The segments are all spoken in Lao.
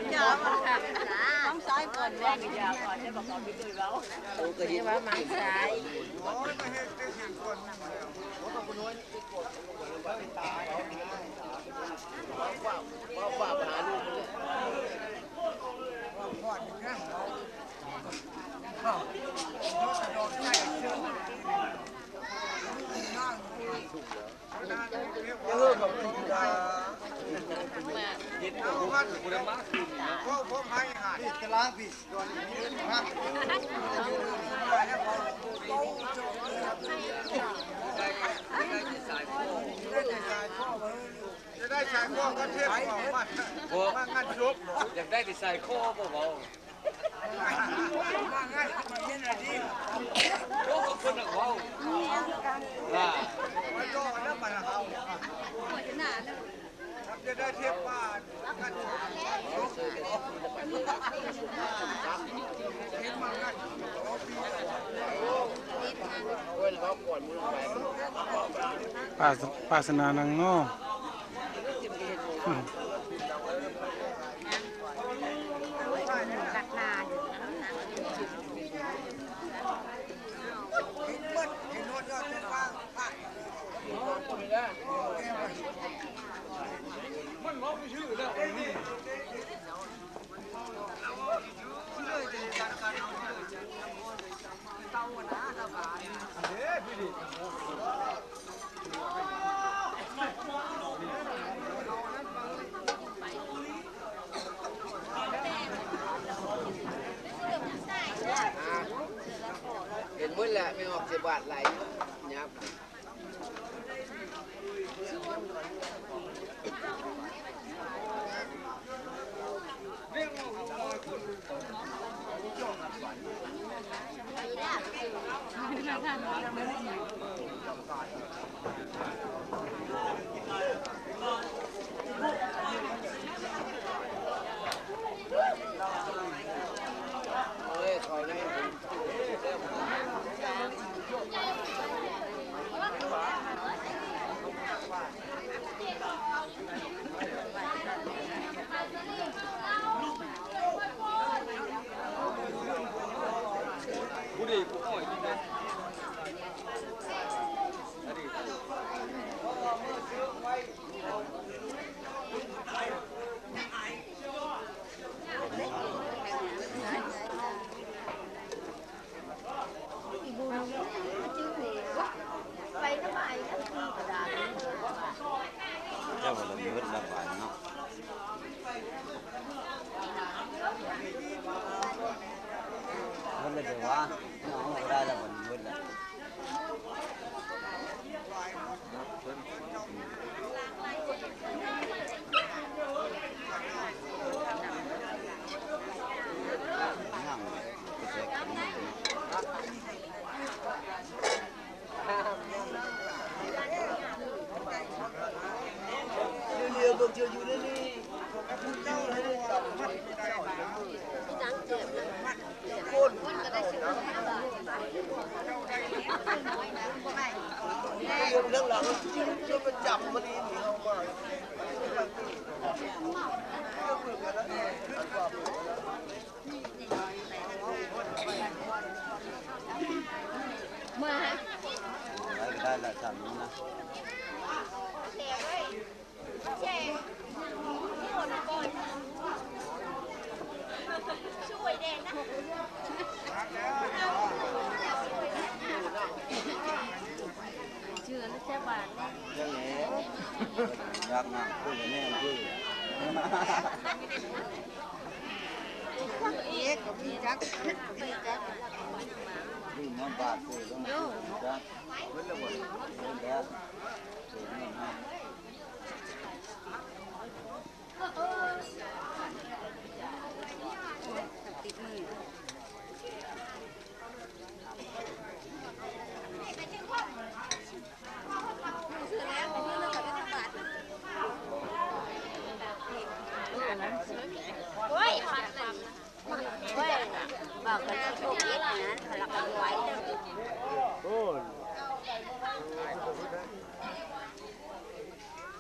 ຕ້ອງຊ້ອຍກ່ອນວ່າ ເອີ ກໍເຫັນວ່າມັນຊ້າຍ. ຈະໄດ້ສາຍຄໍກັບເທບ ບໍ່ ມາງານສົບ ຢາກໄດ້ແຕ່ສາຍຄໍ ບໍ່ເວົ້າ. ປາສ ປາສະໜານັງນໍ. ເຫັນໝົດແຫຼະ ແມ່ອອກຊິບາດໄຫຼຍາບ. ເຈົ້າວ່າລະເມີດລະບາດເນາະ ເມີດລະເດີວ່າ ເອົາບໍ່ໄດ້ລະ ເບີດລະ. ເມື່ອ ໄດ້ລະ ສາມນີ້ນະ. ຊື່ອັນແຊບຫວານ ຢາກນຳ ເພິ່ນແມ່ນຄື ເອກກໍມີຈັກ ມີຈັກ ຢູ່ນຳບາດເພິ່ນກໍມີຈັກ ເບິດແລ້ວບໍ່? ເບິດແລ້ວ.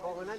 ຂອງອັນນັ້ນ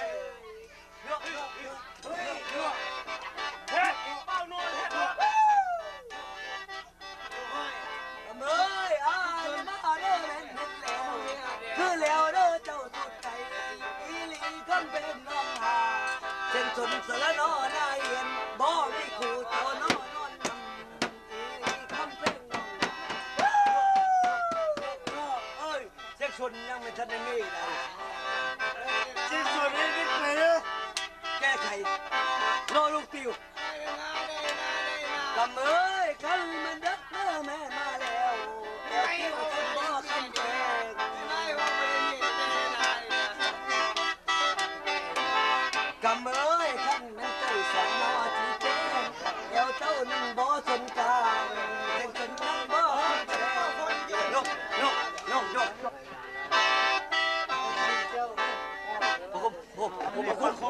ເຮີ້ຍ ເອົາໜ່ວຍເຮັດ ເອີຍ ອ່າ ມາ ເປັນນ້ອງຫາ ເຊັ່ນຊົນສະລະນໍນາຍເຫັນ ບໍ່ມີຄູ່ຕໍ່ນ້ອງນອນນຳ ອີກຄຳເພງນ້ອງ ເອີຍ ເຊັກຊົນຍັງບໍ່ທັນໄດ້ມີໃດ ເຊັກຊົນນີ້ເປັນໃຜເດີ ແກ້ໄຂ ລໍລຸງຕິວ ກຳເອີຍ ຄັນມັນເດິກເດີແມ່ມາແລ້ວ ແກ້ວຕິວຄັນບໍ່ຄຳແພງ ກຳເອີຍ ຄັນແມ່ນໃຈສອງນາທີແຈ້ງ ແອວເຈົ້ານັ້ນບໍ່ສົນກາງ ແຕ່ງຕົນນັ້ນບໍ່ແຈ້ງ ໂຍກ ໂຍກ ໂຍກ ໂຍກ ໂອ້ໂຫ ໂອ້ໂຫ